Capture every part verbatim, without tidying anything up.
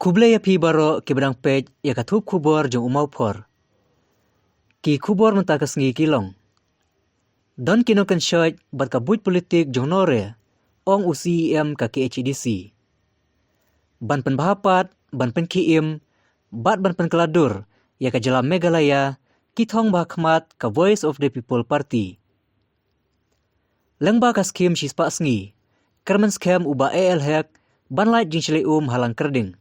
Khublei ïa phi baroh kiba dang peit ïa ka thup khubor jong U Mawphor. Ki khubor mynta ka sngi ki long: Don ki nongkynshoit bad ka buit politik jong Nongre, ong u C E M ka K H A D C. Ban pynbha pat, ban pynkhie im bad ban pynkylla dur ïa ka jylla Meghalaya, ki thong bha khmat ka Voice of the People Party. Lyngba ka skhim shispah sngi, kyrmen skhem u Bah A L Hek ban lait jingshlei um ha Langkyrding.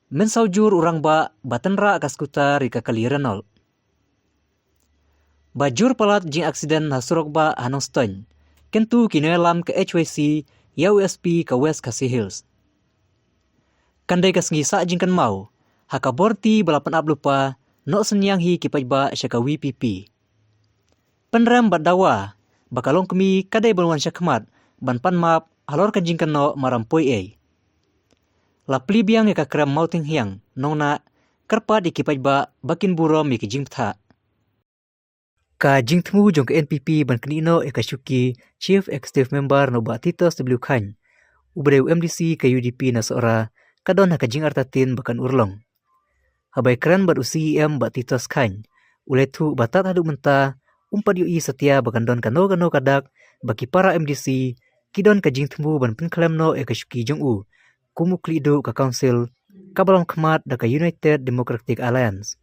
Mynsaw jur u rangbah ba tynrah ka skuter ïa ka kali Renault. Ba jur palat jingaksiden ha surok bah ha Nongstoiñ, kyntu ki nongïalam ka H Y C ïa u S P ka West Khasi Hills. Kan dei ka sngi sah jingkynmaw ha ka borti ba la pynap lypa, noh synñiang hi ki paidbah sha ka V P P. Pynrem bad dawa ba ka longkmie ka dei ban wan shakhmat ban pan map halor ka jingkynnoh maram poi ei. La plie biang ïa ka krem Mawthinghiang, Nongnah, kyrpad ïa ki paidbah ba kin burom ïa ki jingbthah. Ka jingthmu jong ka N P P ban knieh noh ïa ka shuki Chief Executive Member na u Bah Titos W Chyne, uba dei u M D C ka U D P na Sohra, ka don ha ka jingartatien ba kan urlong. Haba ïakren bad u C E M Bah Titos Chyne, u la ïathuh ba tad haduh mynta um pat ïohi satia ba kan don kano kano ka dak ba ki para M D C ki don ka jingthmu ban pynkhlem noh ïa ka shuki jong u kum u khlieh duh ka council kaba long khmat da ka United Democratic Alliance.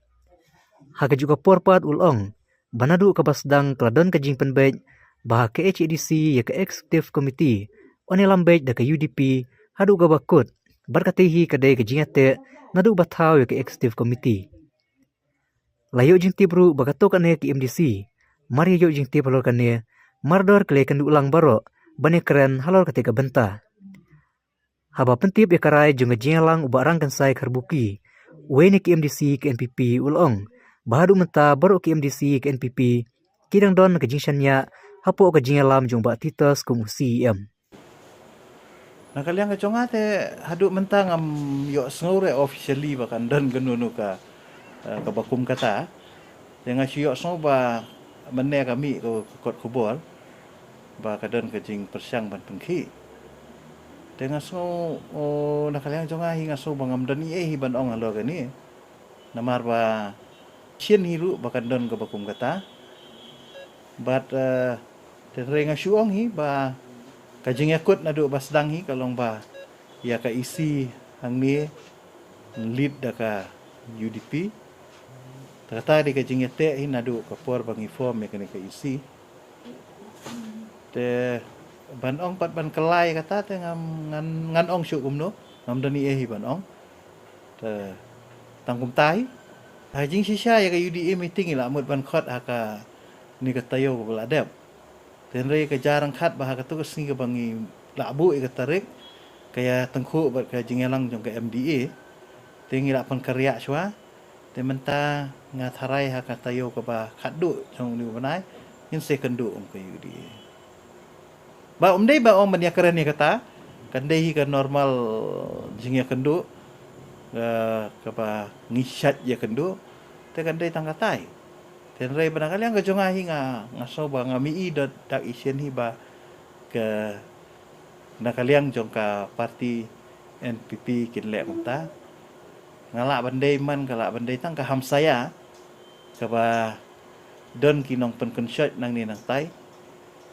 Ha kajuh ka por pat u la ong ba naduh kaba sdang ka la don ka jingpynbeit ba ha K H A D C ïa ka Executive Committee yn ïalam beit da ka U D P haduh kaba kut, bad katei hi ka dei ka jingïateh naduh ba thaw ïa ka Executive Committee. La ïoh jingtip ruh ba katto katne ki M D C mar ïa ïoh jingtip halor kane, mardor ki la ïakynduh lang baroh ban ïakren halor katei ka bynta. Haba pyntip ïa ka rai jong ka jingïalang u Bah Rangkynsai Kharbuki, uwei na ki M D C ka N P P, u la ong ba haduh mynta baroh ki M D C ka N P P ki dang don ka jingshaniah hapoh ka jingïalam jong u Bah Titos kum u C E M. Na ka liang ka jong nga te, haduh mynta ngam ïohsngew re officially ba kan don kano kano ka, eh, kaba kum kata. Te nga shu ïohsngew ba mynne ka mih ka kot khubor ba ka don ka jingpyrshang ban pynkhih. Te nga sngew, oh, na ka liang jong nga hi, nga sngew ba ngam don ei ei hi ban ong halor kane. Namar ba shisien hi ruh ba kan don kaba kum kata. Bad, eh, te hynrei nga shu ong hi ba ka jingïakut naduh ba sdang hi ka long ba ïa ka E C hangne lead da ka U D P. Te kata dei ka jingïateh hi naduh ka por ba ngi form ïa kane ka E C. Te ban ong pat ban kylla ïa kata te ngam, ngan, ngan ong shuh kumno, ngam don ei ei hi ban ong. Te tang kumta hi. Ha jingshisha ïa ka U D A meeting ngi la mut ban khot ha kane ka taïew kaba la dep. Te hynrei ka jia ryngkat ba ha katto ka sngi kaba ngi la buh ïa ka tarik, ka ïatyngkhuh bad ka jingïalang jong ka M D A, te ngi la pynkynriah shuwa. Te mynta nga tharai ha ka taïew kaba khatduh jong une u bnai ngin sa ïakynduh kum ka U D A. Ba ym dei ba ong ban ïakren ïa kata, kan dei hi ka normal jingïakynduh, eh, kaba ngi shait ïakynduh, te kan dei tang katai. Te hynrei ba na ka liang ka jong nga hi nga, nga sngew ba ngam ïohi da dak shisien hi ba ka, na ka liang jong ka party N P P kin leh kumta. Nga lah ban dei man, ka lah ban dei tang ka hamsaïa kaba don ki nongpynkynshait nangne nangtai.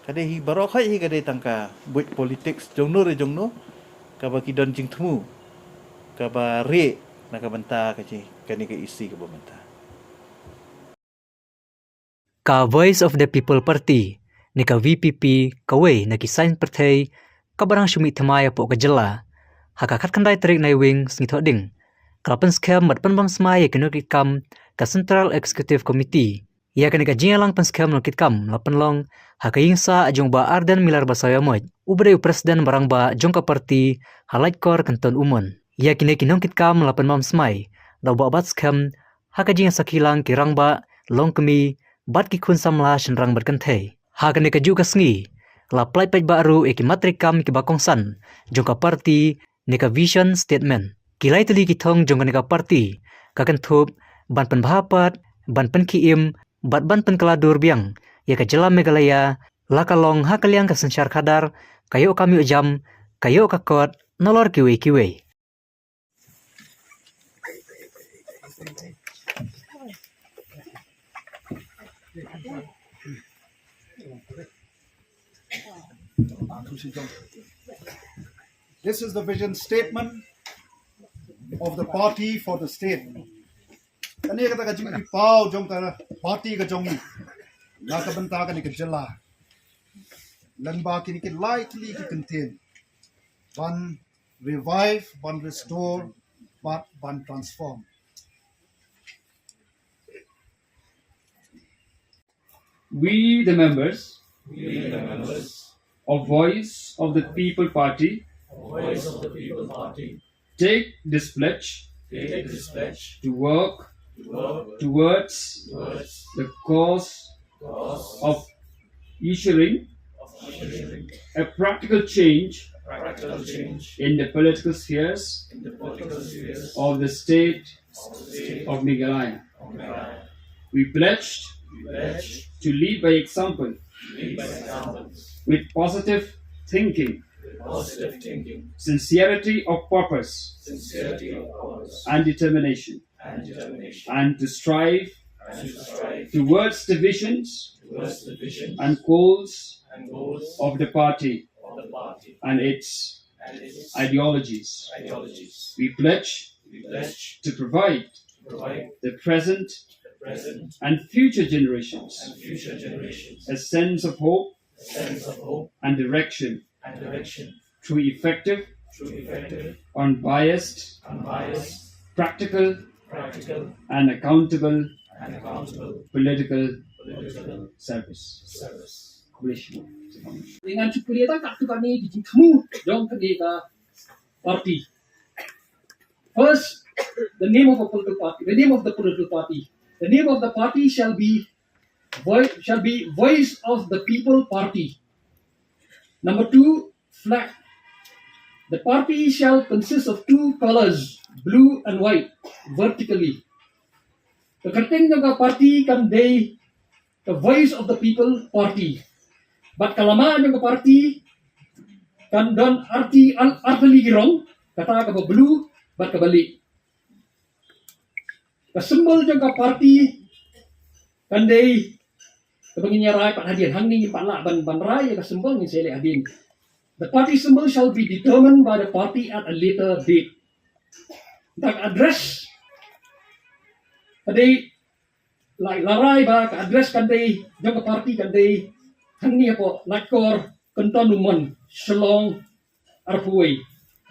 Ka dei hi baroh khoit hi ka dei tang ka buit politics jongno re jongno kaba ki don jingthmu kaba rieh na ka bynta ka jing, kane ka E C kaba mynta. Ka Voice of the People Party, ne ka V P P, kawei na ki saiñ pyrthei kaba dang shu mih thymmai hapoh ka jylla, ha ka khatkhyndai tarik Naiwieng, sngi Thohdieng, ka la pynskhem bad pynbam smai ïa ki nongkitkam ka Central Executive Committee. Ïa kane ka jingïalang pynskhem nongkitkam la pynlong ha ka ïingsah jong u Bah Ardent Miller Basaiawmoit, uba dei u President ba rangbah jong ka party, ha Laitkor, Kynton Umon. Ïa kine ki nongkitkam la pynbam smai da u Bah Batskhem ha ka jingïasakhi lang ki rangbah, longkmie bad ki khun samla shynrang bad kynthei. Ha kane kajuh ka sngi la pynlait paidbah ruh ïa ki mat treikam kiba kongsan jong ka party, ne ka vision statement. Ki lai tylli ki thong jong kane ka party ka kynthup ban pynbha pat, ban pynkhie im bad ban pynkylla dur biang ïa ka jylla Meghalaya, la ka long ha ka liang ka synshar khadar, ka ïoh kam ïoh jam, ka ïoh ka kot, nalor kiwei kiwei. This is the vision statement of the party for the state. Kane kata ka jingïapaw jong ka party ka jong ngi na ka bynta kane ka jylla. Lyngba kine ki lai tylli ki kyntien, ban revive, ban restore, ban, ban transform. We, the members We, the members of Voice of the People Party, of Voice of the People Party, take this pledge take this pledge to work to work towards towards the cause cause of ensuring of ensuring a practical change practical change in the political spheres in the political spheres of the state of the state of Meghalaya. Of Meghalaya. We pledged We pledge to lead by example, lead by example, with positive thinking, with positive thinking, sincerity of purpose, sincerity of purpose, and determination, and determination, and to strive and to strive towards the visions towards the vision and goals and goals of the party of the party and its and its ideologies. Ideologies. We pledge We pledge to provide to provide the present the present and future generations and future generations a sense of hope a sense of hope and direction and direction through effective, through effective, unbiased, unbiased, practical, practical, and accountable and accountable political political service. Service. Khublei shibun. Ngan shu pule ta katto katne ki jingthmu jong kane ka party. First, the name of a political party. The name of the political party. The name of the party shall be voi- shall be Voice of the People Party. Number two, flag. The party shall consist of two colors, blue and white, vertically. Ka kyrteng jong ka party kan dei ka Voice of the People Party. Bad ka lama jong ka party kan don arti ar- artylli ki rong, kata kaba blue bad kaba lieh. Ka symbol jong ka party kan dei kaba ngin ïa rai pat hadien, hangne ngim pat lah ban ban rai ïa ka symbol, ngin sa ïa leh hadien. The party symbol shall be determined by the party at a later date. Ka address ka dei la, la rai ba ka address kan dei jong ka party kan dei hangne hapoh Laitkor, Kynton U Mon, Shillong, arphew wei.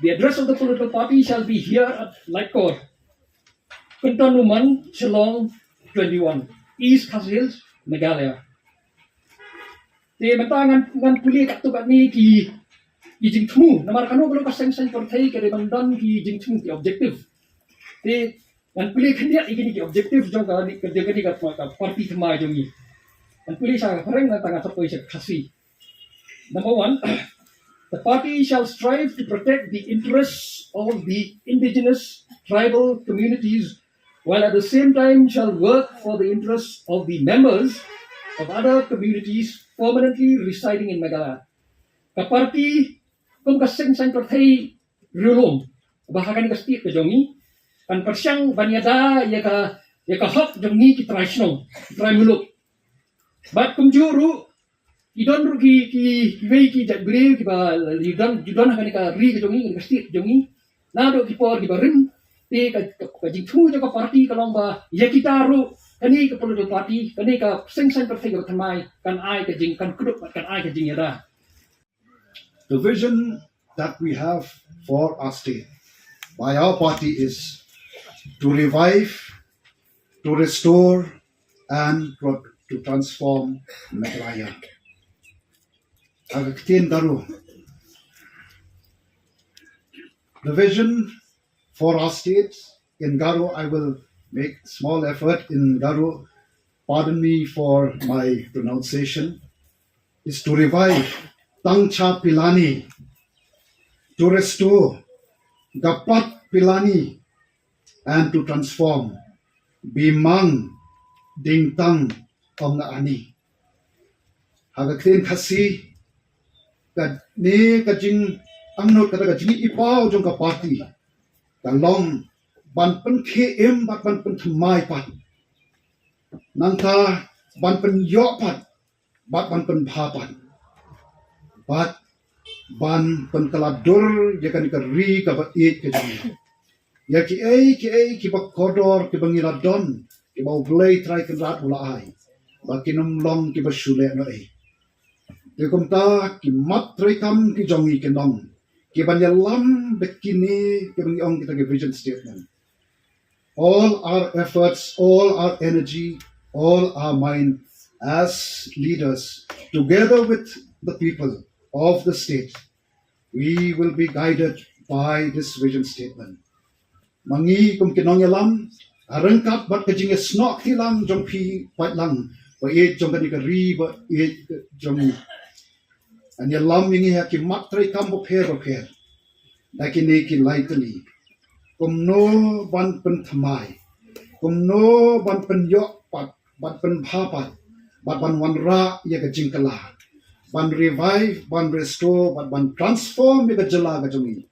The address of the political party shall be here at Laitkor, Kynton U Mon, Shillong, twenty-one, East Khasi Hills, Meghalaya. Te mynta ngan ngan pule katto katne ki ki jingthmu, namar kano kano ka seng saiñ pyrthei ka dei ban don ki jingthmu, ki objective. Te ngan pule khyndiat ïa kine ki objective jong ka, ka, ka, ka party thymmai jong ngi. Ngan pule sha ka phareng, nangta ngan sa poi sha ka Khasi. Number one, the party shall strive to protect the interests of the indigenous tribal communities, while at the same time shall work for the interests of the members of other communities permanently residing in Meghalaya. Ka party kum ka seng saiñ pyrthei riewlum ba ha kane ka state ka jong ngi kan pyrshang ban ïada ïa ka ïa ka hok jong ngi ki trai shnong, ki trai muluk. Bad kumjuh ruh ki don ruh ki ki kiwei ki jait briew kiba ju don ju don ha kane ka ri ka jong ngi, kane ka state ka jong ngi. Naduh ki por kiba rim, te ka ka, ka jingthmu jong ka party ka long ba ïa kita ruh kane ka political party, kane ka seng saiñ pyrthei kaba thymmai kan ai ka jing kan kdup, kan ai ka jingïada. The vision that we have for our state by our party is to revive, to restore, and to, to transform Meghalaya. Ha ka ktien Garo. The vision for our state in Garo, I will make small effort in Garo. Pardon me for my pronunciation. Is to revive Tangcha Pilani, to restore Gapat Pilani, and to transform Bimang Dingtang Ong Ani. Ha ka ktien Khasi, kane ka jingangnud, kata ka jingïapaw jong ka party ka long ban pynkhie im bad ban pynthymmai pat. Nangta ban pynïoh pat bad ban pynbha pat. Bad ban pynkylla dur ïa kane ka ri kaba ïeit ka jong ngi. Ïa kiei kiei kiba kordor kiba ngi la don, kiba U Blei Trai Kynrad u la ai, ba kin ym long kiba shu leh noh ei. Te kumta ki mat treikam ki jong ngi ki long kiban ïalam bad kine kiba ngi ong kita ki vision statement. All our efforts, all our energy, all our mind as leaders, together with the people of the state, we will be guided by this vision statement. Ma ngi kum ki nongïalam, ha ryngkat bad ka jingïasnoh kti lang jong phi paid lang, ba ïeit jong kane ka ri ba ïeit jong ngi. Ngan ïalam ïa ngi ha ki mat treikam bapher bapher da kine ki lai tylli. Kumno ban pynthymmai, kumno ban pynïoh pat, ban pynbha pat, bad ban wanrah ïa ka jingkylla, ban revive, ban restore, bad ban transform ïa ka jylla ka jong ngi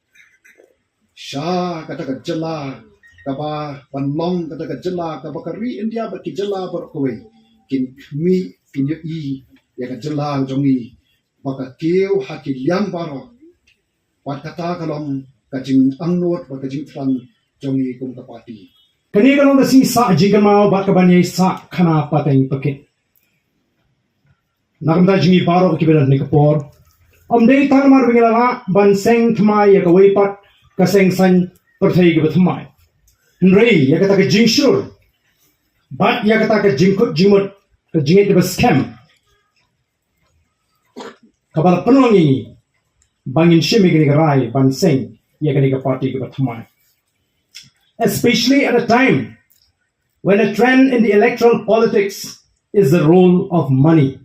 sha kata ka jylla kaba ban long kata ka jylla kaba ka ri India bad ki jylla baroh kawei kin khmih, kin ïohi ïa ka jylla jong ngi ba ka kiew ha ki liang baroh. Bad kata ka long ka jingangnud bad ka jingthrang jong ngi kum ka party. Kane ka long ka sngi sah jingkynmaw bad ka ban ïai sah khana pateng pakit. Na ka bynta jong ngi baroh kiba don ha kane ka por, ym dei tang namar ba ngi la lah ban seng thymmai ïa kawei pat ka seng saiñ pyrthei kaba thymmai, hynrei ïa kata ka jingshlur bad ïa kata ka jingkut jingmut, ka jingngeit kaba skhem, kaba la pynlong ïa ngi ba ngin shim ïa kane ka rai ban seng ïa kane ka party kaba thymmai. Especially at a time when a trend in the electoral politics is the role of money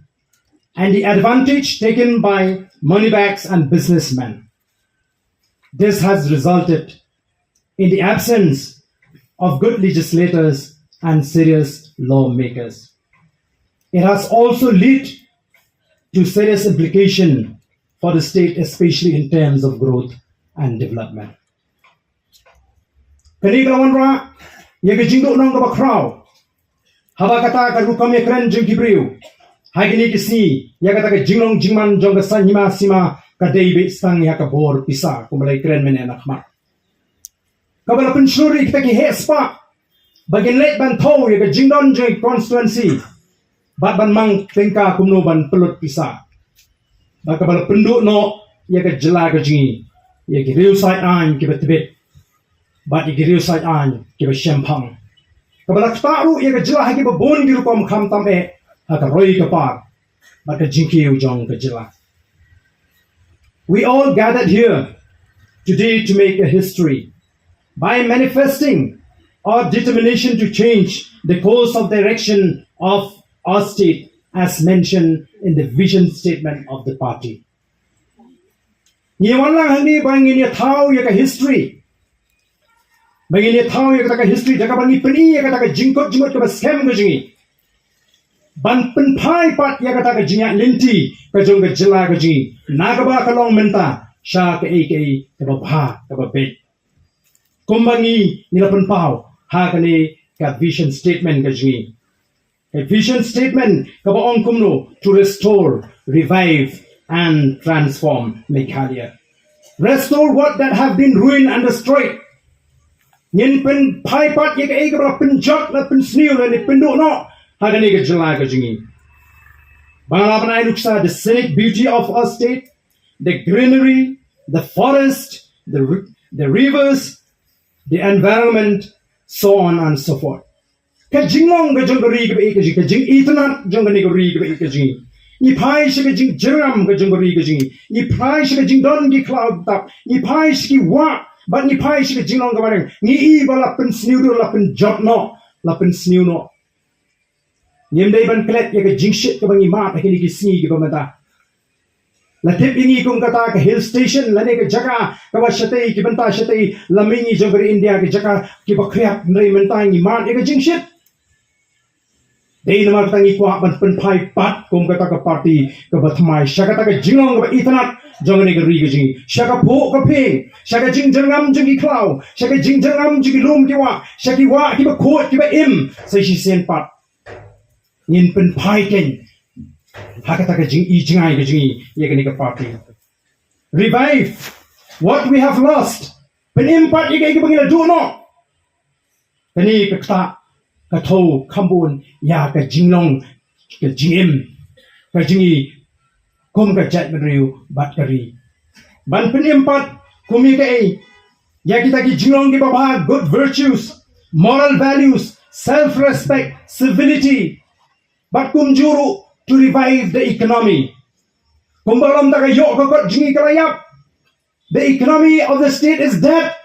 and the advantage taken by moneybags and businessmen. This has resulted in the absence of good legislators and serious lawmakers. It has also led to serious implication for the state, especially in terms of growth and development. Kane ka la wanrah ïa ka jingduhnong kaba khraw. Haba kata ka rukom ïakren jong ki briew ha kine ki sngi ïa kata ka jinglong jingman jong ka saiñ hima sima ka dei beit tang ïa ka bor pisa kumba la ïakren mynne na khmat. Kaba la pynshlur ïa kita ki heh spah ba kin leit ban thew ïa ka jingdon jong ka constituency bad ban mang tyngka kumno ban pynlut pisa. Bad kaba la pynduh noh ïa ka jylla ka jong ngi ïa ki riewsaid aiñ kiba tbit bad ïa ki riewsaid aiñ kiba shemphang. Kaba la ktah ruh ïa ka jylla ha kiba bun ki rukom khamtam eh ha ka roi ka par bad ka jingkiew jong ka jylla. We all gathered here today to make a history by manifesting our determination to change the course of direction of our state as mentioned in the vision statement of the party. Ngi wan lang hangne ba ngin ïa thaw ïa ka history. Ba ngin ïa thaw ïa kata ka history da kaba ngi pyni ïa kata ka jingkut jingmut kaba skhem ka jong ngi ban pynphai pat ïa kata ka jingïaid lynti ka jong ka jylla ka jong ngi na kaba ka long mynta sha kaei kaei kaba bha kaba beit. Kumba ngi ngi la pynpaw ha kane ka vision statement ka jong ngi. A vision statement kaba ong kumno: to restore, revive and transform Meghalaya. Restore what that have been ruined and destroyed. Ngin pynphai pat ïa kaei kaba la pynjot, la pynsniew, la pynduh noh ha kane ka jylla ka jong ngi. Ba nga la ban ai nuksa the scenic beauty of our state, the greenery, the forest, the, the rivers, the environment, so on and so forth. Ka jinglong ka jong ka ri kaba ïeit ka jong ngi, ka jingitynnad jong kane ka ri kaba ïeit ka jong ngi. Ngi phai sha ka jingjyrngam ka jong ka ri ka jong ngi. Ngi phai sha ka jingdon ki khlaw ki btap. Ngi phai sha ki wah bad ngi phai sha ka jinglong kaba reng. Ngi i ba la pynsniew dur, la pynjot noh, la pynsniew noh. Ngim dei ban klet ïa ka jingshit kaba ngi mad ha kine ki sngi kiba mynta. La tip ïa ngi kum kata ka hill station lane ka jaka kaba shatei ki bynta shatei lynti jong ka ri India, ka jaka kiba khriat, hynrei mynta ngi mad ïa ka jingshit. Dei namar kata ngi kwah ban pynphai pat kum kata ka party kaba thymmai sha kata ka jinglong kaba itynnad jong kane ka ri ka jong ngi, sha ka phuh ka phieng, sha ka jingjyrngam jong ki khlaw, sha ka jingjyrngam jong ki lum ki wah, sha ki wah kiba khuid kiba im. Sa shisien pat ngin pynphai keiñ ha kata ka jing-i jngai ka jong ngi ïa kane ka party. Revive what we have lost. Pynim pat ïa kaei kaba ngi la duh noh. Kane ka ktah ka thew kham bun ïa ka jinglong ka jingim ka jong ngi kum ka jaitbynriew bad ka ri. Ban pynim pat kum ïa kaei, ïa kita ki jinglong kiba bha, good virtues, moral values, self respect, civility, bad kumjuh ruh to revive the economy. Kumba lam da ka ïoh ka kot jong ngi ka la ïap. The economy of the state is dead.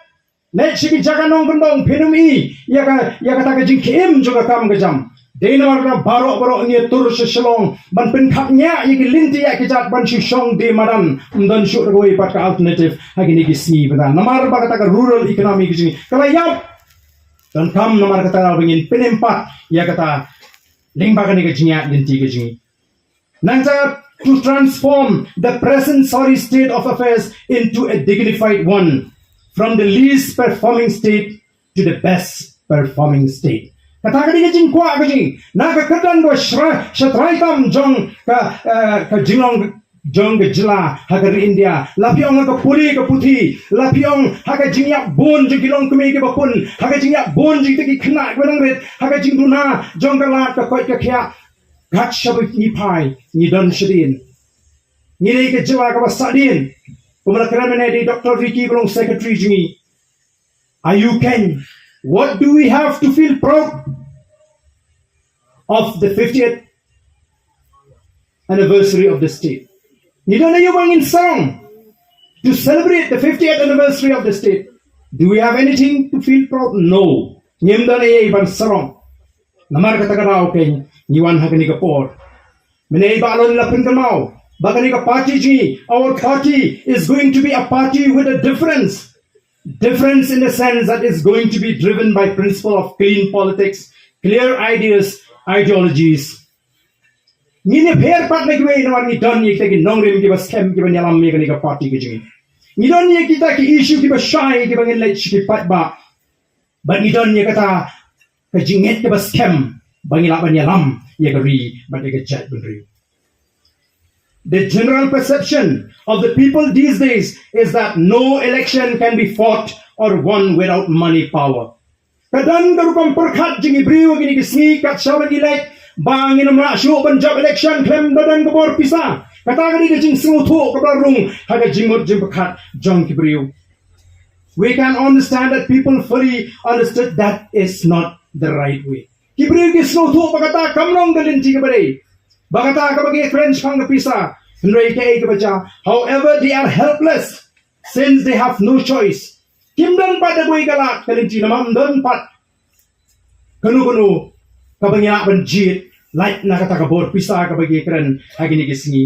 Leit sha ki jaka nongkyndong phin ym i ïa ka, ïa kata ka jingkhim jong ka kam ka jam. Dei namar kata baroh baroh ngi ïa tur sha Shillong ban pynkhapngiah ïa ki lynti ïa ki jait ban shu shong die madan. Ym don shuh kawei pat ka alternative ha kine ki sngi pat namar ba kata ka rural economy ka jong ngi ka la ïap. Donkam namar kata ba ngin pynim pat ïa kata lyngba kane ka jingïaid lynti ka jong ngi. Nangta, to transform the present sorry state of affairs into a dignified one, from the least performing state to the best performing state. Kata ka dei ka jingkwah ka jong ngi. Na ka kyrdan kaba sha trai tam jong ka, eh, ka jinglong jong ka jylla ha ka ri India. La phi ong ha ka pule ka puthi, la phi ong ha ka jingïap bun jong ki longkmie kiba khun, ha ka jingïap bun jong kita ki khynnah kiba nang rit, ha ka jingduna jong ka lad ka koit ka khiah. Kat shaba ngi phai, ngi don shadien. Ngi dei ka jylla kaba sahdien. Kumba la kren mynne da i Doctor Ricky ba long secretary jong ngi. Are you Ken? What do we have to feel proud of the fiftieth anniversary of the state? Ngi don aïu ba ngin sarong to celebrate the fiftieth anniversary of the state? Do we have anything to feel proud? No. Ngim don aïu ban sarong. Namar kata ka daw keiñ ngi wan ha kane ka por. Mynne i Bah Aaron la pynkynmaw ba kane ka party jong ngi, our party is going to be a party with a difference. Difference in the sense that is going to be driven by principle of clean politics, clear ideas, ideologies. Ngin ïapher pat na kiwei namar ngi don ïa kita ki nongrim kiba skhem kiba ïalam ïa kane ka party ka jong ngi. Ngi don ïa kita ki issue kiba shai kiba ngin leit sha ki paidbah. Bad ngi don ïa kata ka jingngeit kaba skhem ba ngi lah ban ïalam ïa ka ri bad ïa ka jaitbynriew. The general perception of the people these days is that no election can be fought or won without money power. Ka don ka rukom pyrkhat jong ki briew ha kine ki sngi kat shaba ngi leit ba ngin ym lah shuh ban jop election khlem da don ka bor pisa. Kata ka dei ka jingsngewthuh kaba rung ha ka jingmut jingpyrkhat jong ki briew. We can understand that people fully understood that is not the right way. Ki briew ki sngewthuh ba kata kam long ka lynti kaba dei. Ba kata kaba ki kren shaphang ka pisa. Hynrei kaei kaba jia. However, they are helpless since they have no choice. Kim don pat da kawei ka lad ka lynti namar ym don pat kano kano kaba ngi lah ban jied lait na kata ka bor pisa kaba ki kren ha kine ki sngi.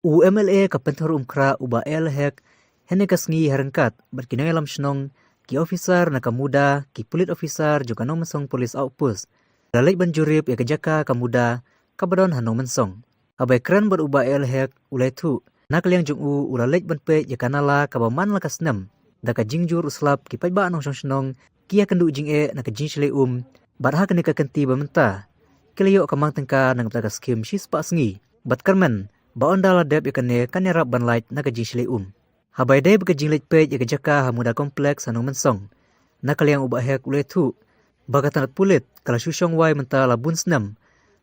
U MLA ka Pynthorumkhrah u Bah A L Hek hynne ka sngi ha ryngkat bad ki nongïalam shnong, ki officer na ka MUDA, ki pulit officer jong ka Nongmynsong Police Outpost, la leit ban jurip ïa ka jaka ka MUDA kaba don ha Nongmynsong. Haba ïakren bad u Bah A L Hek u la ïathuh na ka liang jong u u la leit ban peit ïa ka nala kaba man la ka snem da ka jingjur u slap ki paidbah nongshong shnong ki ïakynduh jingeh na ka jingshlei um bad ha kane ka kynti ba mynta ki la ïoh ka mang tyngka na ka bynta ka skhim shispah sngi bad kyrmen ba ynda la dep ïa kane kan ïarap ban lait na ka jingshlei um. Haba ïadei bad ka jingleit peit ïa ka jaka ha MUDA Complex ha Nongmynsong, na ka liang u Bah Hek u la ïathuh ba ka tnat pulit ka la shu shong wai mynta la bun snem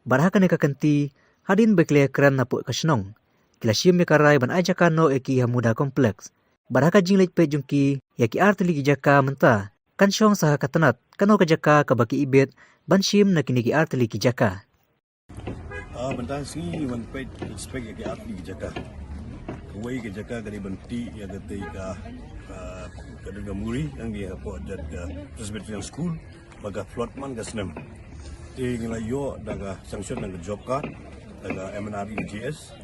bad ha kane ka kynti hadien ba ki la ïakren hapoh ka shnong ki la shim ïa ka rai ban ai jaka noh ïa ki ha MUDA Complex. Bad ha ka jingleit peit jong ki ïa ki ar tylli ki jaka mynta kan shong sa ha ka tnat kano ka jaka kaba ki ibit ban shim na kine ki ar tylli ki jaka. Ah, mynta sngi ngi wan peit inspect ïa ki ar tylli ki jaka. Kawei ka jaka ka dei ban tih ïa katei ka, ah, ka dei ka muri ngi hapoh jaka Presbyterian School. Ba ka flood man ka snem. Te ngi la ïoh da ka sanction na ka job card da ka MNREGS.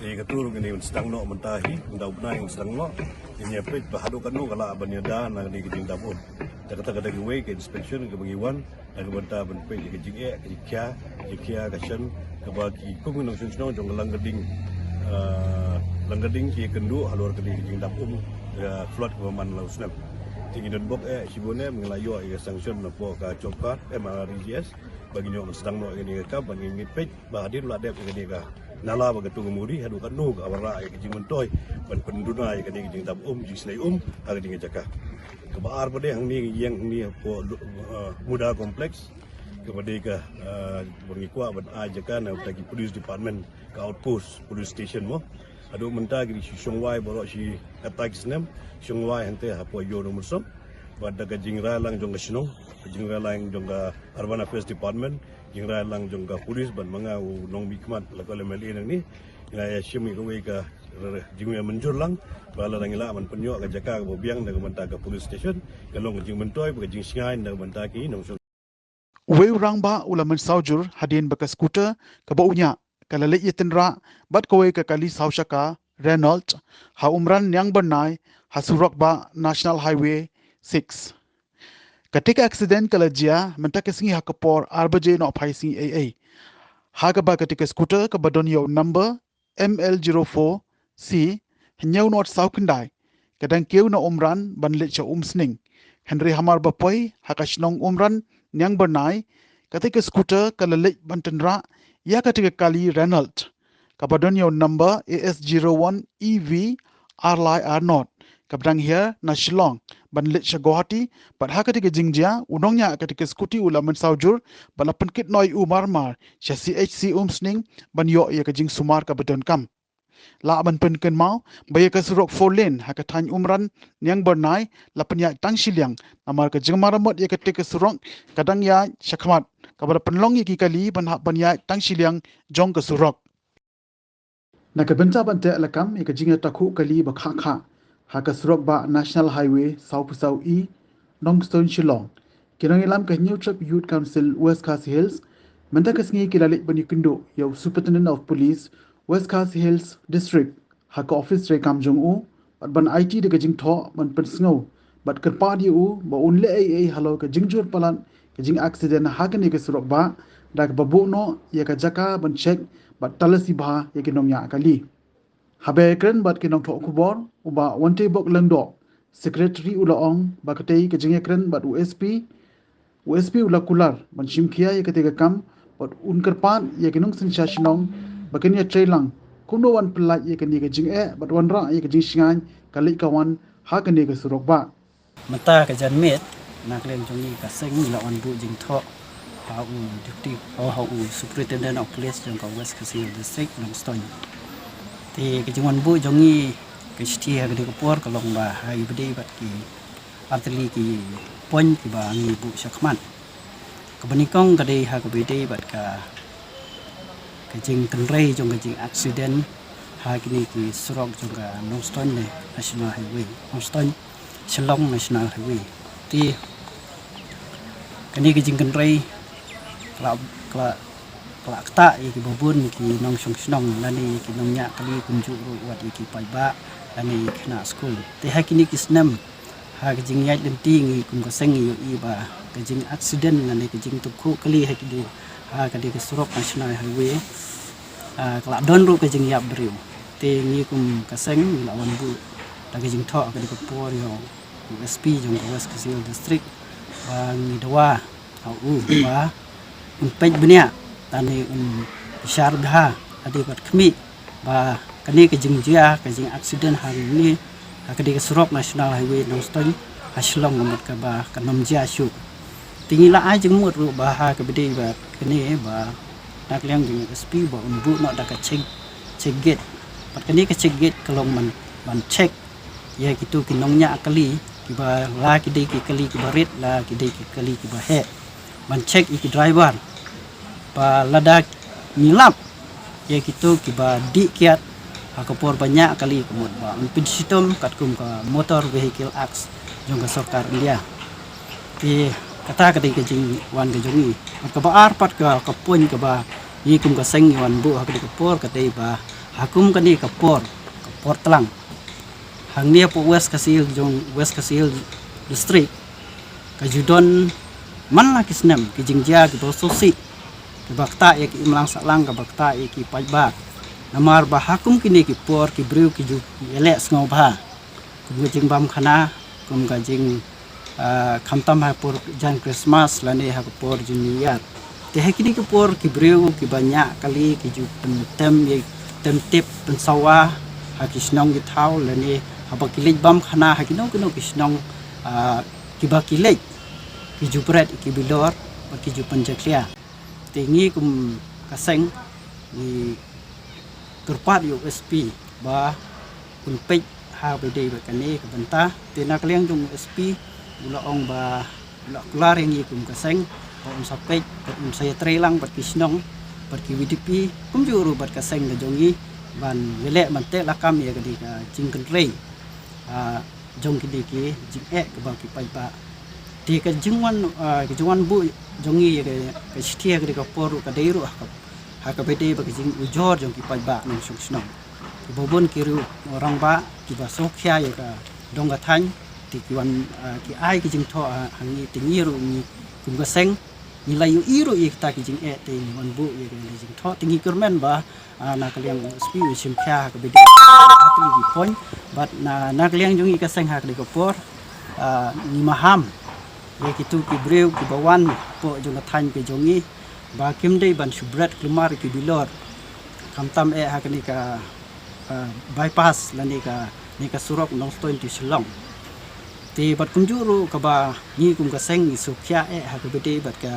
Te ka tur kane ban sdang noh mynta hi, mynta u bnai ban sdang noh. Te ngi peit ba haduh katno ka lah ban ïada na kane ka jingdap um. Te kata ka dei kawei ka inspection kaba ngi wan na ka bynta ban peit ïa ka jingeh, ka jingkhia, jingkhia ka shen kaba ki kum ki nongshong shnong jong ka Langkyrding, ah, Langkyrding ki kynduh halor kane ka jingdap um, ka flood kaba man la u snem. Te ngi don bok eh shibun eh, ngi la ïoh ïa ka sanction na pdeng ka job card M R R G S ba ngin ïoh ban sdang noh ïa kane ka kam, ba ngin peit ba hadien la dep ïa kane ka nala ba ka Tungmuri, haduh katno ka wanrah ïa ka jingmyntoi ban pynduna ïa kane ka jingdap um, jingshlei um ha kane ka jaka. Kaba ar pat de hangne, ïeng hangne hapoh, uh, Muda Complex, kaba dei ka, uh, ba ngi kwah ban ai jaka na ka police department, ka outpost police station mo. Haduh mynta ki dei shi shong wai baroh shi katta ki snem, shong wai hangte hapoh Ïew Nongmynsong. Bad da ka jingrai lang jong ka shnong, ka jingrai lang jong ka Urban Affairs Department, jingrai lang jong ka police bad ma nga u nongmihkhmat la ka M L A nangne. Ngi la ïa shim ïa kawei ka jingmynjur lang ba lada ngi lah ban pynïoh ka jaka kaba biang na ka bynta ka police station, ka long ka jingmyntoi bad ka jingshngaiñ na ka bynta ki nongshong. Uwei u rangbah u la mynsaw jur hadien ba ka scooter kaba u ñiah ka la leit ïatynrah bad kawei ka kali saw shaka Renault ha Umran Niangbyrnai, ha surok bah National Highway six. Kata ka accident ka la jia mynta ka sngi ha ka por ar baje nohphai sngi eiei, ha kaba kata ka scooter kaba don ïa u number M L zero four C hynñiew nod saw khyndai ka dang kiew na Umran ban leit sha Umsning. Hynrei hamar ba poi ha ka shnong Umran Niangbyrnai, kata ka scooter ka la leit ban tynrah ïa kata ka kali Renault kaba don ïa u number A S zero one E V ar lai ar nod, kaba dang hiar na Shillong ban leit sha Guwahati. Bad ha kata ka jingjia, u nongñiah kata ka scooty u la mynsaw jur bad la pynkit noh ïa u marmar sha C H C Umsning ban ïoh ïa ka jingsumar kaba donkam. Lah ban pynkynmaw ba ïa ka surok four lane ha ka thaiñ Umran Niangbyrnai la pynïaid tang shiliang, namar ka jingmaramot ïa kata ka surok ka dang ïaid shakhmat, kaba la pynlong ïa ki kali ban hap ban ïaid tang shiliang jong ka surok. Na ka bynta ban teh lakam ïa ka jingïatakhuh kali ba khah khah ha ka surok bah National Highway sawphew saw E, Nongstoiñ, Shillong, ki nongïalam ka Hynñiewtrep Youth Council West Khasi Hills mynta ka sngi ki la leit ban ïakynduh ïa u Superintendent of Police West Khasi Hills District ha ka office treikam jong u, bad ban aiti da ka jingthoh ban pynsngew bad kyrpad ïa u ba un leh ei ei halor ka jingjur palat ka jingaccident ha kane ka surok bah, da kaba buh noh ïa ka jaka ban check bad talasi bha ïa ki nongñiah kali. Haba ïakren bad ki nongthoh khubor, u Bah Wanteibok Lyngdoh, Secretary, u la ong ba katei ka jingïakren bad u S P, u S P u la kular ban shim khia ïa katei ka kam bad un kyrpad ïa ki nongsynshar shnong ba kin ïatreilang kumno ban pyllait ïa kane ka jingeh bad wanrah ïa ka jingshngaiñ ka leit ka wan ha kane ka surok bah. Mynta ka janmiet, na ka liang jong ngi ka seng ngi la wan buh jingthoh ha u Deputy, oh, ha u Superintendent of Police jong ka West Khasi Hills District, Nongstoiñ. Te ka jingwan buh jong ngi ka shithi ha kane ka por ka long ba ha i ba dei bad ki artylli ki point kiba ngi buh shakhmat. Kaba nyngkong ka dei ha kaba ïadei bad ka, ka jingkynrei jong ka jingaccident ha kine ki surok jong ka Nongstoiñ ne National Highway, Nongstoiñ Shillong National Highway. Te kane ka jingkynrei ka la, ka la, ka la ktah ïa kiba bun ki nongshong shnong lane ïa ki nongñiah kali kumjuh ruh wat ïa ki paidbah lane ïa ki khynnah skul. Te ha kine ki snem ha ka jingïaid lynti ngi kum ka seng ngi ïohi ba ka jingaccident lane ka jingtapkhuh kali ha kine, ha kane ka surok National Highway, ah, ka la don ruh ka jingïap briew. Te ngi kum ka seng ngi la wan buh da ka jingthoh ha kane ka por ïa u S P jong ka West Khasi Hills District ba ngi dawa ha u ba un peit bniah lane un bishar bha lane bad khmih ba kane ka jingjia ka jingaccident ha kane, ha kane ka surok National Highway Nongstoiñ ha Shillong, ka mut kaba kan ym jia shuh. Te ngi la ai jingmut ruh ba ha kaba dei bad kane ba na ka liang jong u S P ba un buh noh da ka check, check gate. Bad kane ka check gate ka long ban, ban check ïa kito ki nongñiah kali kiba la ki dei ki kali kiba rit la ki dei ki kali kiba heh. Ban check ïa ki driver ba lada ngi lap ïa kito kiba dih kiad ha ka por ba ñiah kali ka mut ba un pynshitom katkum ka Motor Vehicle Act jong ka sorkar India. Te kata ka dei ka jingwan ka jong ngi. Bad kaba ar pat ka, ka point kaba ngi kum ka seng ngi wan buh ha ka dei ka por ka dei ba Ha kum kane ka por, ka por tlang, hangne hapoh West Khasi Hills jong West Khasi Hills District, ka ju don man la ki snem ki jingjia kiba sngewsih, kiba ktah ïa ki imlang sahlang, kiba ktah ïa ki paidbah. Namar ba ha kum kine ki por ki briew ki ju ïaleh sngewbha kum ka jingbam khana, kum ka jing, ah, khamtam ha por jan Christmas lane ha ka por jong New Year. Te ha kine ki por ki briew kiba ñiah kali ki ju pyntem ïa, pyntem tip pynsawa ha ki shnong ki thaw lane haba ki leit bam khana ha kino kino ki shnong, ah, kiba ki leit, ki ju bret ïa ki bilor bad ki ju pynjakhlia. Te ngi kum ka seng ngi kyrpad ïa u S P ba un peit ha ba dei bad kane ka bynta. Te na ka liang jong u S P u la ong ba u la kular ïa ngi kum ka seng ba un sa peit bad un sa ïatrei lang bad ki shnong bad ki V D P kumjuh ruh bad ka seng ka jong ngi ban ïaleh ban teh lakam ïa kane ka jingkynrei, ah, jong kine ki jingeh kaba ki paidbah. Te ka jingwan, ah, ka jingwan buh jong ngi ïa ka, ka shithi ha kane ka por ruh ka dei ruh ha ka, ha kaba dei bad ka jingujor jong ki paidbah nongshong shnong. Kiba bun ki riew rangbah kiba sngewkhia ïa ka dong ka thaiñ, te ki wan, ah, ki ai ki jingthoh ha, ha ngi, te ngi ruh ngi kum ka seng ngi la ïohi ruh ïa kita ki jingeh, te ngi wan buh ïa ka jingthoh, te ngi kyrmen ba, ah, na ka liang u S P u shim khia ha kaba dei ha kine ki point. Bad na, na ka liang jong ngi ka seng ha kane ka por, ah, ngi maham ïa kitu ki briew kiba wan hapoh jong ka thaiñ ka jong ngi ba kim dei ban shu bret khlem ar ki bilor, khamtam eh ha kane ka, ah, bypass lane kane ka surok Nongstoiñ to Shillong. Te bad kumjuh ruh kaba ngi kum ka seng ngi sngewkhia eh ha kaba dei bad ka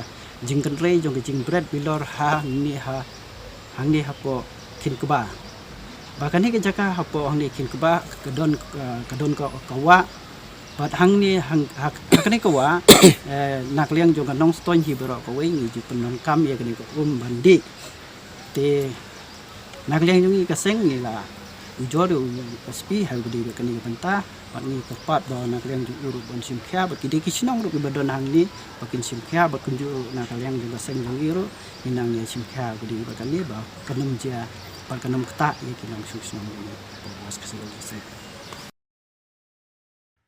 jingkynrei jong ka jingbret bilor hangne ha, hangne hapoh Khynkba. Ba kane ka jaka hapoh hangne Khynkba ka don, ah, ka don ka, ka wah. Bad hangne hang, ha, ha kane ka wah, eh, na ka liang jong ka Nongstoiñ hi baroh kawei ngi ju pyndonkam ïa kane ka um ban dih. Te na ka liang jong ngi ka seng ngi la ujor ïa u S P ha kaba dei bad kane ka bynta, bad ngi kyrpad ba na ka liang jong u ruh ban shim khia bad ki dei ki shnong ruh kiba don hangne ba kin shim khia bad kumjuh ruh na ka liang jong ka seng jong ngi ruh ngi nang ïa shim khia ha kaba dei bad kane ba kan ym jia bad kan ym ktah ïa ki nongshong shnong jong ngi.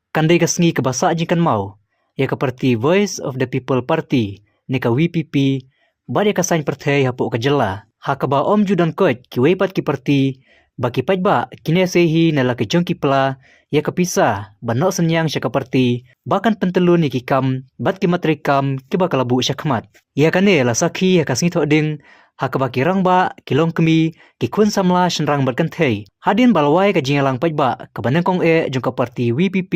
Kan dei ka sngi kaba sah jingkynmaw ïa ka party Voice of the People Party ne ka V P P bad ïa ka saiñ pyrthei hapoh ka jylla, ha kaba ym ju don koit kiwei pat ki party ba ki paidbah kin ïasei hi na la ki jong ki pla ïa ka pisa ban noh synñiang sha ka party ba kan pyntyllun ïa ki kam bad ki mat treikam kiba ka la buh shakhmat. Ïa kane la sakhi ha ka sngi Thohdieng ha kaba ki rangbah, ki longkmie, ki khun samla shynrang bad kynthei, hadien ba la wai ka jingïalang paidbah kaba nyngkong eh jong ka party V P P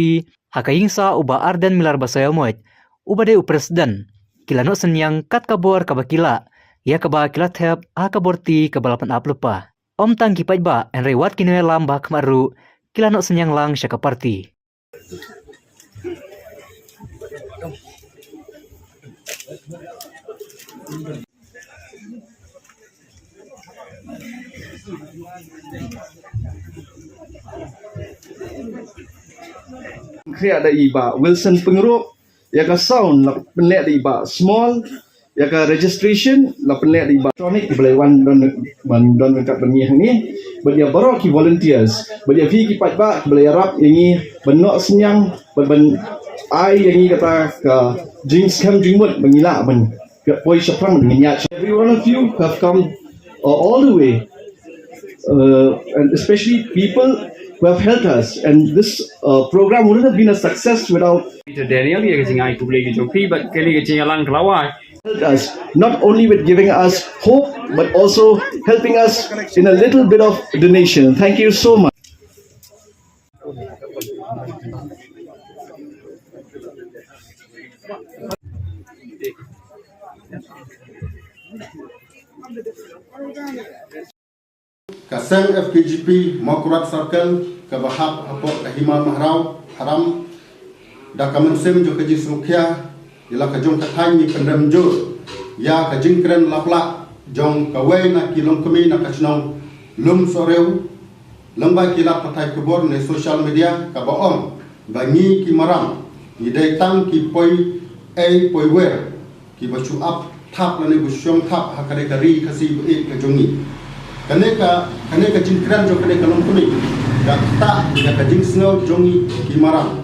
ha ka ïing sah u Bah Ardent Miller Basaiawmoit uba dei u president, ki la noh synñiang kat ka bor kaba ki lah, ïa kaba ki la thep ha ka bor ti kaba la pynap lypa. Ym tang ki paidbah hynrei wat ki nongïalam ba khmat ruh ki la noh synñiang lang sha ka party. Khriah da i Bah Wilson Pyngrope, ïa ka sound la pynleh da i Bah Small, ïa ka registration la pynleh da i Bah electronic, kiba la wan don, ban don ryngkat bad ngi hangne, bad ïa baroh ki volunteers, bad ïa phi ki paidbah kiba la ïarap ïa ngi ban noh synñiang bad ban ai ïa ngi kata ka jingskhem jingmut ba ngi lah ban poi shaphrang ban ïaid. Every one of you have come, uh, all the way, uh, and especially people who have helped us. And this, uh, program wouldn't have been a success without Peter Daniel, ïa ka jingai khublei ka jong phi bad kane ka jingïalang ka la wai. Helped us, not only with giving us hope, but also helping us in a little bit of donation. Thank you so much. Ka seng F K J P Mawkyrwat Circle kaba hap hapoh ka Hima Mahraw Haram, da ka mynsiem jong ka jingsngewkhia ïa la ka jong ka thaiñ ngi pynrem jur ïa ka jingkren laplah jong kawei na ki longkmie na ka shnong Lumsohrew, lyngba ki lad pathai khubor ne social media, kaba ong ba ngi ki Maram ngi dei tang ki poi ei poi wer, kiba shu ap thap lane ba shu shong thap ha kane ka ri Khasi ba ïeit ka jong ngi. Kane ka, kane ka jingkren jong kane ka longkmie ka ktah ïa ka jingsngew jong ngi ki maram.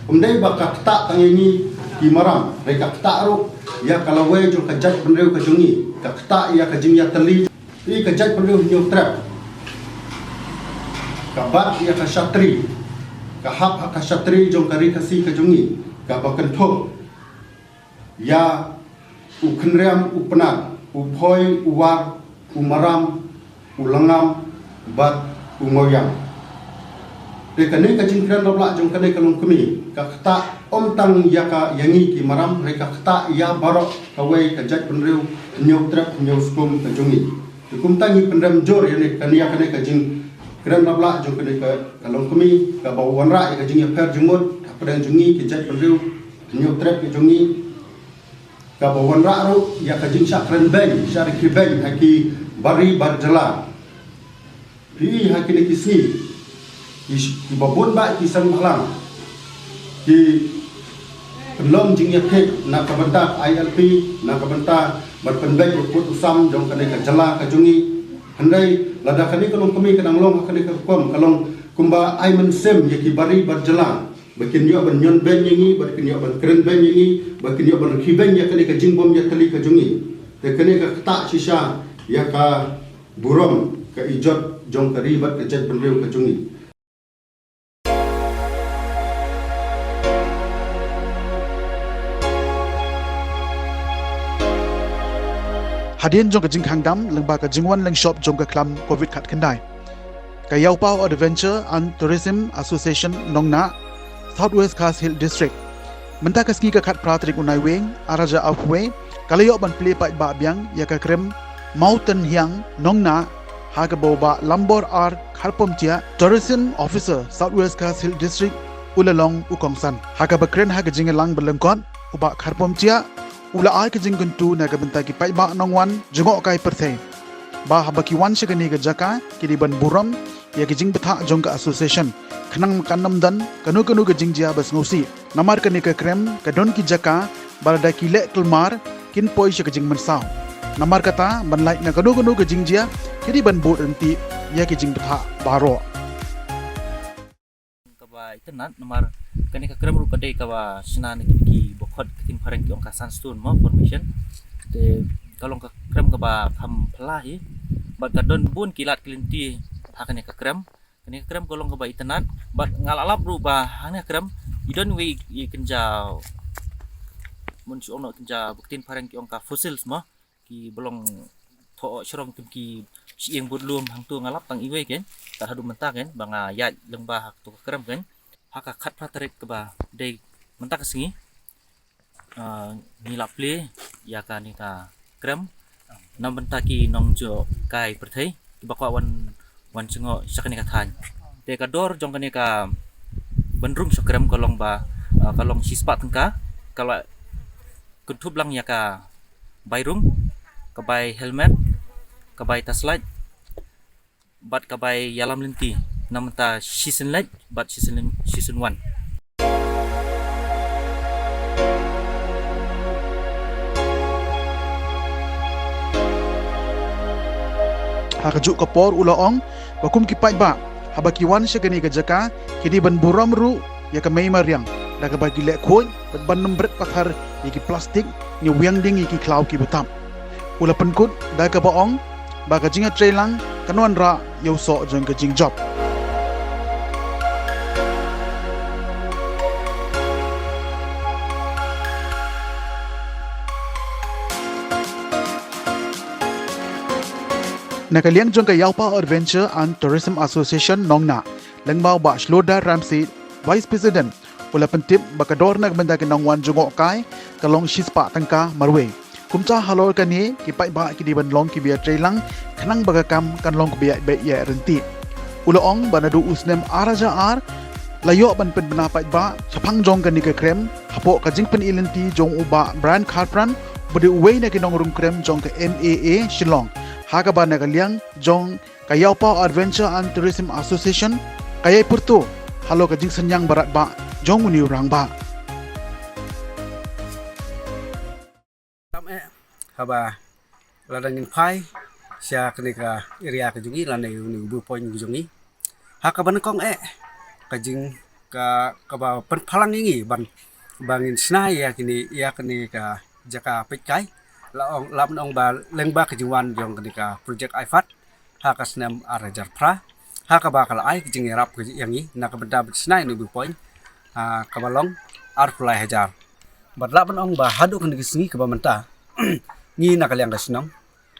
Ym dei ba ka ktah tang ïa ngi ki maram, hynrei ka ktah ruh ïa ka lawei jong ka jaitbynriew ka jong ngi. Ka ktah ïa ka jingïatylli, ïa ka jaitbynriew Hynñiewtrep. Ka bat ïa ka shatri, ka hap ha ka shatri jong ka Ri Khasi ka jong ngi, kaba kynthup ïa u Khynriam u Pnar, u Phoi u War, u Maram, u Langam bad u Mawiang. Te kane ka jingkren raplah jong kane ka longkmie ka ktah ym tang ïa ka, ïa ngi ki maram, hynrei ka ktah ïa baroh kawei ka jaitbynriew Hynñiewtrep Hynñiewskum ka jong ngi. Te kumta ngi pynrem jur ïa ne, kane, ïa kane ka jingkren raplah jong kane ka, ka longkmie kaba wanrah ïa ka jingïapher jingmut hapdeng jong ngi ki jaitbynriew Hynñiewtrep ka jong ngi, kaba wanrah ruh ïa ka jingshah kren beiñ, shah rkhie beiñ ha ki bari bar jylla. Phi i ha kine ki sngi, ki, kiba bun bah ki seng bhalang ki pynlong jingïapher na ka bynta I L P, na ka bynta ban pynbeit u pud u sam jong kane ka jylla ka jong ngi. Hynrei lada kane ka longkmie ka dang long ha kane ka rukom, ka long kumba ai mynsiem ïa ki bari bar jylla ba kin ïoh ban ñion beiñ ïa ngi, ba kin ïoh ban kren beiñ ïa ngi, ba kin ïoh ban rkhie beiñ ïa kane ka jingbym ïatylli ka jong ngi. Te kane ka ktah shisha ïa ka burom, ka ijot jong ka ri bad ka jaitbynriew ka jong ngi. Hadien jong ka jingkhang dam lyngba ka jingwan lyngshop jong ka khlam covid khatkhyndai, ka Yaupao Adventure and Tourism Association Nongnah, South West Khasi Hills District, mynta ka sngi ka khatphra tarik u Naiwieng arhajar arphew wei, ka la ïoh ban plie paidbah biang ïa ka krem Mountain Hiang Nongnah, ha kaba u Bah Lambor R Kharpomtiah, Tourism Officer, South West Khasi Hills District, u la long u kongsan. Ha kaba kren ha ka jingïalang ba lyngkot, u Bah Kharpomtiah u la ai ka jingkyntu na ka bynta ki paidbah nongwan jngohkai pyrthei ba haba ki wan sha kane ka jaka, ki dei ban burom ïa ki jingbthah jong ka association, khnang kan ym don kano kano ka jingjia ba sngewsih. Namar kane ka krem ka don ki jaka ba lada ki leh kulmar kin poi sha ka jingmynsaw. Namar kata, ban lait na kano kano ka jingjia, ki dei ban bud ryntih ïa ki jingbthah baroh. Kaba itynnad, namar kane ka krem ruh ka dei kaba shna na kine kiba khot ktien phareng ki ong ka sandstone mo formation. Te ka long ka krem kaba kham phylla hi bad ka don bun ki lad ki lynti ha kane ka krem. Kane ka krem ka long kaba itynnad bad nga la lap ruh ba hangne ka krem i don iwei i kynja, mon shu ong noh kynja, ba ktien phareng ki ong ka fossils mo, kiba long thoh shrong kum ki shyieng bud lum. Hangto nga lap tang iwei kein, kat haduh mynta kein ba nga ïaid lyngba ha kato ka krem kein. Ha ka khatphra tarik kaba dei mynta ka sngi, ah, ngi la plie ïa kane ka krem na bynta ki nongjngohkai pyrthei kiba kwah wan, wan jngoh sha kane ka thaiñ. Te ka dor jong kane ka ban rung sha krem ka long ba, ah, ka long shispah tyngka, ka la kynthup lang ïa ka bai rung, ka bai helmet, ka bai torchlight bad ka bai ïalam lynti, na bynta shisien leit bad shisien, shisien wan. Ha kajuh ka por u la ong ba kum ki paidbah, haba ki wan sha kane ka jaka, ki dei ban burom ruh ïa ka mei mariang da kaba ki leh khuid bad ban ym bret pathar ïa ki plastik ne wiang ding ïa ki khlaw kiba tap. U la pynkut da kaba ong ba ka jingïatreilang kan wanrah ïa u soh jong ka jingjop. Na ka liang jong ka Yaupao Adventure and Tourism Association Nongnah, lyngba u Bah Shlodar Ramsey, Vice President, u la pyntip ba ka dor na ka bynta ki nongwan jngohkai ka long shispah tyngka marwei. Kumta halor kane, ki paidbah ki dei ban long kiba ïatreilang khnang ba ka kam kan long kaba ïaid beit ïaid ryntih. U la ong ba naduh u snem arhajar ar la ïoh ban pynbna paidbah shaphang jong kane ka krem hapoh ka jingpyni lynti jong u Bah Brian Kharpran, uba dei uwei na ki nongrung krem jong ka M A A Shillong, ha kaba na ka liang jong ka Yaupao Adventure and Tourism Association ka ïai pyrto halor ka jingsynñiang baratbah jong une u rangbah. Tam eh, haba lada ngin phai sha kane ka area ka jong ngi lane une u viewpoint ka jong ngi. Ha kaba nyngkong eh ka jing ka kaba pynphalang ïa ngi ban ba ngin shna ïa kine ïa kane ka jaka peitkai. La ong la ban ong ba lyngba ka jingwan jong kane ka project IFAD ha ka snem ar hajar phra ha kaba ka la ai ka jingïarap ka ïa ngi na ka bynta ban shna ïa une u viewpoint ha kaba long arphew lai hajar. Bad la ban ong ba haduh kane ka sngi kaba mynta ngi na ka liang ka shnong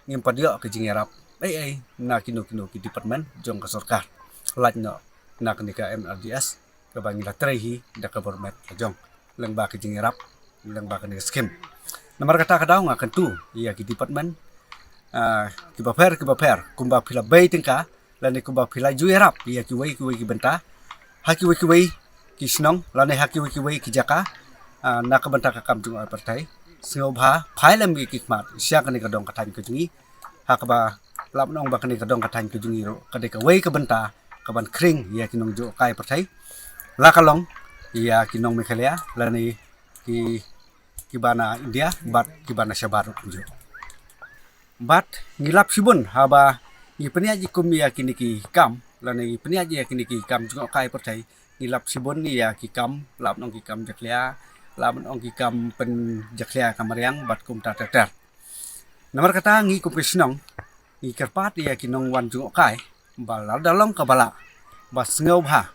ngim pat ïoh ka jingïarap ei ei na kino kino ki department jong ka sorkar. Lait noh na kane ka MRDS kaba ngi la trei hi da ka bor met la jong lyngba ka jingïarap lyngba kane ka skim. Namar kata ka daw nga kyntu ïa ki department ah, kiba pher kiba pher kumba phi la bei tyngka lane kumba phi la ju ïarap ïa kiwei kiwei ki bynta ha kiwei kiwei ki shnong lane ha kiwei kiwei ki jaka ah, na ka bynta ka kam jong ka pyrthei. Sngewbha phai lem ïa ki khmat sha kane ka dong ka thaiñ ka jong ngi ha kaba la ban ong ba kane ka dong ka thaiñ ka jong ngi ruh ka dei kawei ka bynta ka ban khring ïa ki nongjngohkai pyrthei la ka long ïa ki nong Meghalaya lane ki kiba na India bad kiba na shabar ruh kumjuh. Bad ngi lap shibun haba ngi pynïaid ïa kum ïa kine ki kam lane ngi pynïaid ïa kine ki kam jngohkai pyrthei. Ngi lap shibun ïa ki kam la ban ong ki kam jakhlia la ban ong ki kam pynjakhlia ka mariang bad kumta ter ter. Namar kata ngi kum ki shnong ngi kyrpad ïa ki nongwan jngohkai ba lada long kaba lah ba sngewbha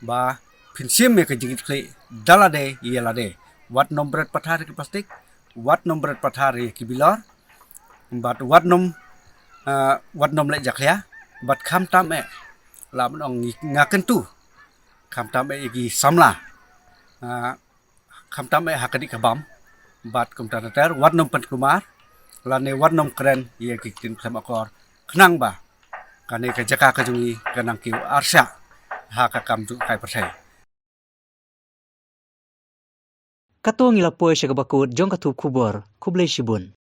ba phin shim ïa ka jingkitkhlieh da lade ïa lade. Wat nym bret pathar ïa ki plastik, wat nym bret pathar ïa ki bilor bad wat nym ah, wat nym leh jakhlia bad khamtam eh la ban ong ngi nga kyntu khamtam eh ïa ki samla ah, khamtam eh ha ka dih ka bam bad kumta ter ter wat nym pynkulmar lane wat nym kren ïa ki ktien khlem akor khnang ba kane ka jaka ka jong ngi ka nang kiew arshah ha ka kam jngohkai pyrthei. Kato ngi la poi sha kaba kut jong ka thup khubor. Khublei shibun.